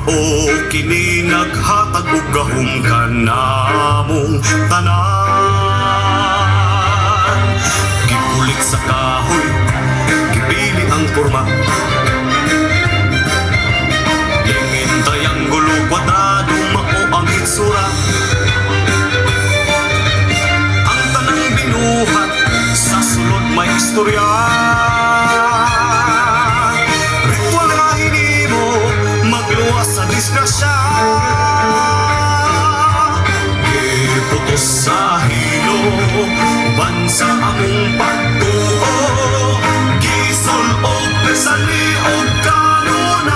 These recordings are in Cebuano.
Mao kini naghatag og gahom kanamong tanan. Gikulit sa kahoy, gipili ang porma. Lingin, triangulo, kwadrado, mao ang hitsura. Ang tanang binuhat sa sulod may istorya. Ritual nga hinimo magluwas sa disgrasya. Giputos sa hilo uban sa among pagtuo. Gisul-ob sa liog kanunan.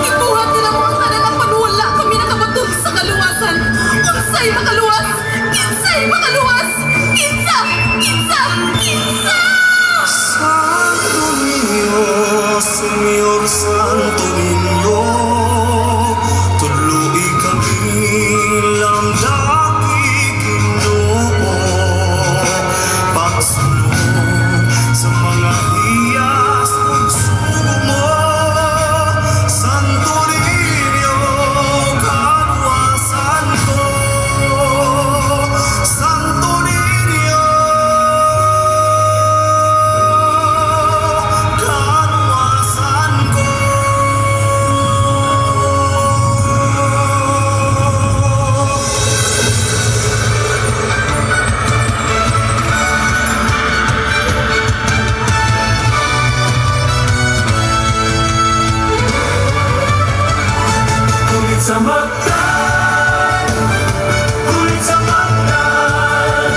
Gibuhat nila mo ang tanan apan wala kami nakabaton sa kaluwasan. Unsay makaluwas? Kinsay makaluwas? Kinsa? Kinsa? Kinsa? Santo Niño, Señor Santo Niño, tudloi kami lamdaki Ginoo. Pagsunod sa mga hiyas ug sugo mo, Santo Niño, kaluwasan ko. Santo Niño, kaluwasan ko. Kulit sa Mactan, kulit sa Mactan,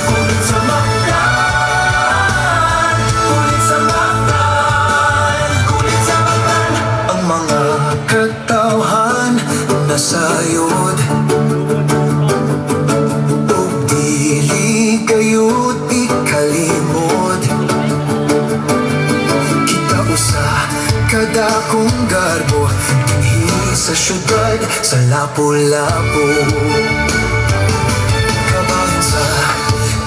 kulit sa Mactan, kulit sa Mactan, kulit sa Mactan. Ang mga katawhan nasayod ug dili kayod ikalimod. Kita usa kadakong garbo dinhi sa syudad sa Lapu-Lapu. Kabahin sa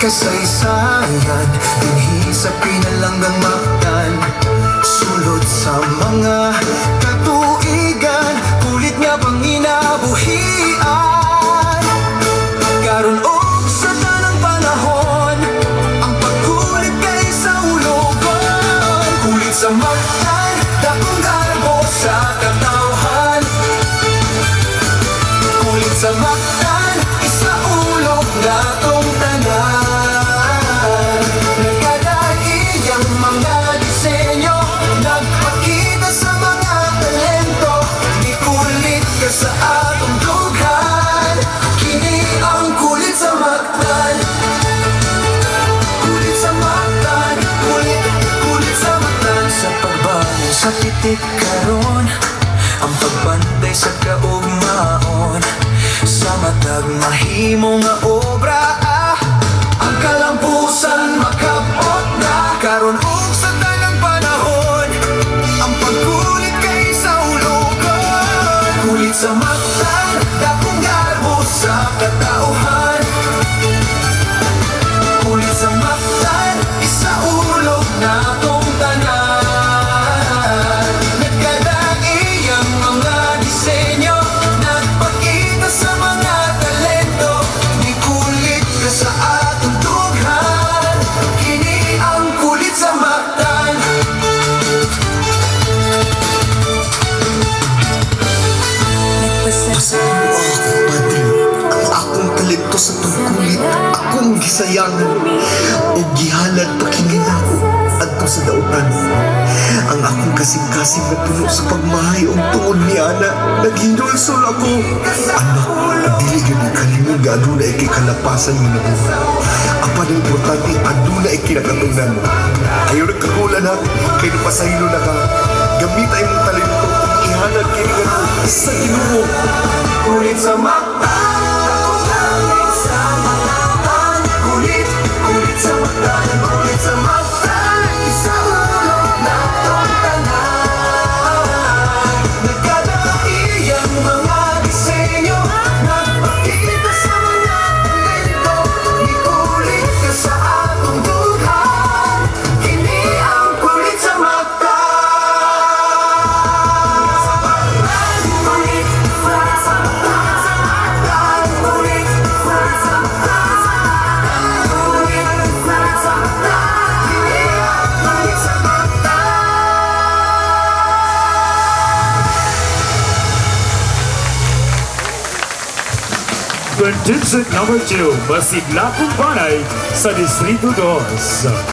kasaysayan dinhi sa pinalanggang Mactan. Sulod sa mga katuigan, kulit nga panginabuhian. Karon og sa tanang panahon, ang pagkulit kay saulogon. Kulit sa Mactan, dakong garbo sa katawhan. Kulit sa Mactan, isaulog natong tanan. Nagkadaiyang mga disenyo, nagpakita sa mga talento. Nikulit ka sa atong dughan. Kini ang kulit sa Mactan. Kulit sa Mactan. Kulit, kulit sa Mactan. Sa pagbangon sa pitik karon, ang pagbantay sa kaugmaon, sa matag mahimo nga obra, ah, ang kalampusan makabot na. Karon ug sa tanang panahon, ang pagkulit kay saulogon. Kulit sa Mactan, dakong garbo sa katauhan. Kulit sa Mactan, isaulog natong tanan. Nagkadaiyang mga disenyo, nagpakita sa mga talento. Nikulit ka sa atong dughan. Kini ang kulit sa Mactan. Pasagin mo ako, Padre. Ang akong talento sa pagkulit, akong gisayangan o gihalad pa kini nako adto sa dautan. Ang akong kasing-kasing na puno sa pagmahay og tungod ni ana, naghinulsol ako. Anak, dili gyud kalimod nga aduna ikay kalapasan nga nabuhat. Apan ang importante, aduna ikay nakatunan. Ayaw nagkakulan ha, kay napasaylo na ka. Gamita imong talento ug ihalad kini ngadto sa Ginoo. Kulit sa Mactan, kulit sa Mactan, kulit, kulit sa Mactan, kulit sa Mactan, isaulog. District number 2, Masigla Kumpanay sa Distrito 2.